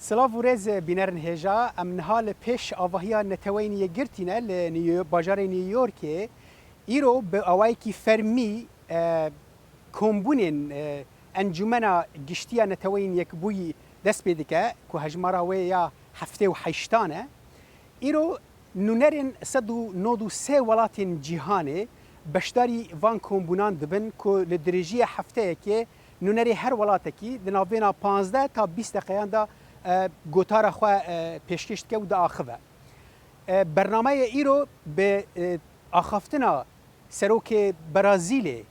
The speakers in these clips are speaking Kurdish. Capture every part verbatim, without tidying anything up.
Silav û rêz bînerên hêja, em niha li pêş avahiya Neteweyên Yekgirtî ne li New York, bajarê New Yorkê. Îro bi awayekî fermî, e, kombûnên, e, Encûmena Giştî ya Neteweyên Yekbûyî dest pê dike, ku hejmara wê ya heftê û heştan e. Îro nûnerên sed û nod û sê welatên cîhanê beşdarî van kombûnan dibin, ku li dirêjiya hefteyekê nûnerê her welatekî di navbêna panzdeh ta bîst deqeyan de, e, gotara xwe, e, pêşkêş dike û diaxive. E, bernameyê îro bi, e, axaftina serokê Brazîlê,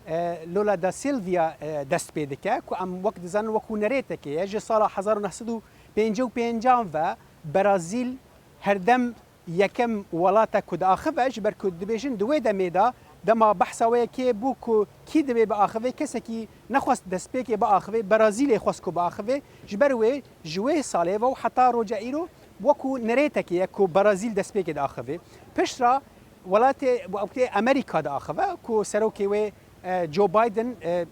e, Lula da Silva, e, dest pê dike, ku em wek dizanin wekû nerêtekê ye. Ji sala hezar û neh sed û pêncî û pêncan ve Brazîl herdem yekem welat e ku diaxive, ji ber ku dibêjin di wê demê de dema behsa wê yekê bû ku kî divê biaxivê, kesekî nexwest destpêkê biaxivê, Brazîlê xwest ku biaxivê. Ji ber wê ji wê salê ve û heta roja îro wekû nerêtekê ye ku Brazîl destpêkê diaxivê. Piştre welatê, wekî Amerîka diaxive ku serokê wê, e, Joe Biden, e,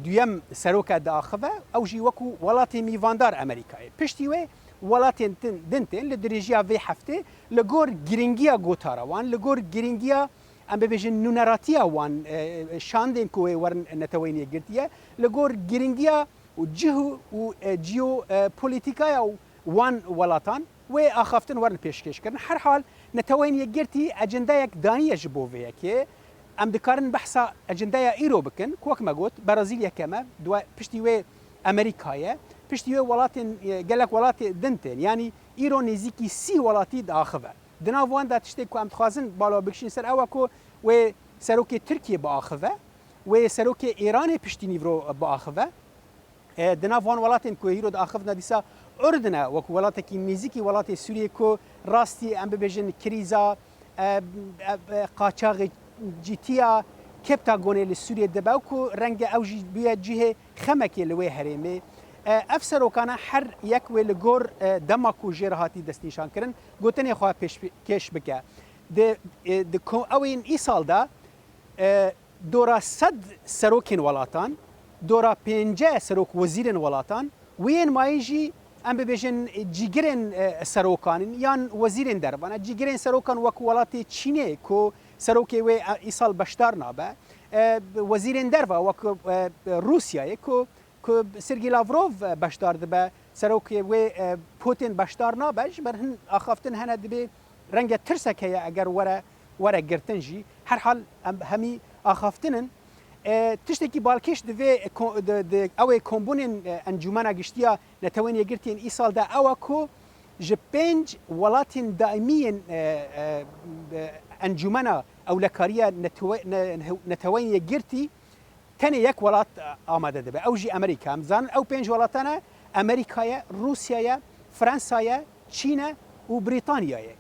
duyem serok e diaxive, ew jî wekû welatê mîvandar Amerîkayê. Piştî wê welatên din, din tên li dirêjiya vê heftê li gor girîngiya gotara wan, li gor girîngiya, em bibêjin, nûneratiya wan, e, şandên ku wê werin Neteweyên Yekgirtî ye, li gor girîngiya û cih û, û, e, jeopolitîkaya wan welatan wê axaftin werin pêşkêş kirin. Herhal Neteweyên Yekgirtî ecendeyek daniye ji bo vê yekê. Em dikarin behsa ecendeya îro bikin, ku wek me got, Brazîl yekem e, duwa-, piştî wê Amerîka ye, piştî wê welatên, e, gelek welatê din tên. Yanî îro nêzîkî sî welatî diaxive. Di nav wan de tiştê ku em dixwazin bala bikişîn ser ew e ku wê serokê Tirkiyê biaxive, wê serokê Îranê piştî nîvro biaxive. E, di nav wan welatên ku hîro diaxivne dîsa Urdun e, wekû welatekî nêzîkî welatê Sûriyê ku rastî, em bibêjin, krîza, e, e, e, qaçaxê cîtiya Keptagonê li Sûriyê dibe û ku renge ew jî bûye cihê xemekê li wê herêmê. E, ev serokane her yek wê li gor, e, dema ku jê re hatî destnîşankirin, gotinê xwe pêşkêş bike. Di, e, di ko-, ew ên îsal de, e, dora sed serokên welatan, dora pêncî serok wezîrên welatan, wê yên mayî jî, em bibêjin, cîgirên, e, serokan in yan wezîrên derve ne. Cîgirên serokan wek welatê Çînê ku serokê wê, e, îsal beşdar nabe. E, wezîrên derve wek, e, Rûsyayê ku, ku Sergî Lavrov, e, beşdar dibe, serokê wê, e, Putin beşdar nabe. Ji ber hin axaftin hene, dibê renge tirsek heye eger were, were girtin jî. Herhal em hemî axaftin in. E, tiştekî balkêş di vê ko-, di, di, ew ê kombûnên, e, Encûmena Giştî ya Netewên Yekgirtî yên îsal de ew e ku ji pênc welatên daîmî yên, e, e, e, Encûmena Ewlekariya Netewe-, Ne-, Neteweyên Yekgirtî tenê yek welat, e, amade dibe. Ew jî Amerîka. Em dizanin ew pênc welatan e, Amerîka ye, Rûsya ye, Fransa ye, Çîn e û Brîtanya ye.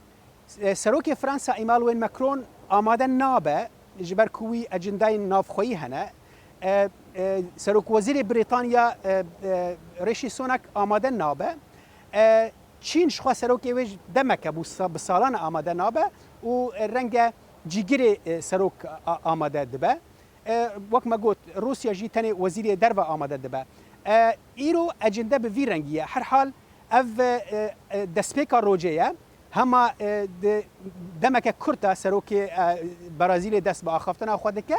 E, Serokê Fransa Emmanuel Macron amade nabe, ji ber ku wî ecendayên navxweyî hene. E, e, Serokwezîrê Brîtanya, e, e, Rishi Sunak amade nabe. E, Çîn jixwe serokê wê ji demeke bû, sa-, bi salan e amade nabe û renge cîgirê, e, serok a-, amade dibe. E, wek me got, Rûsya jî tenê wezîrê derve amade dibe. E, îro ecende bi vî rengî ye. Herhal ev, e, e, destpêka rojê ye. Hema, e, di demeke kurt de serokê, e, Brazîlê dest bi axaftina xwe dike.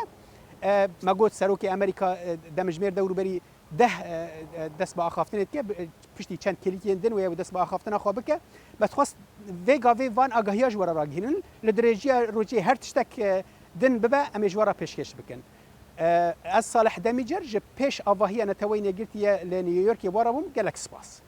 E, me got serokê Amerîka, e, demjimêr dewrûberî deh, e, e, dest bi axaftinê dike. Bi, e, piştî çend kêlîkên din wê ew dest bi axaftina xwe bike. Me dixwest vê gavê van agahiya ji we re ragihînin. Li dirêjiya rojê her tiştek, e, din bibe, em ê ji we re pêşkêş bikin. E, ez Salih Demîcer ji pêş avahiya Neteweyên Yekgirtî ye li New Yorkê we re bûm. Gelek spas.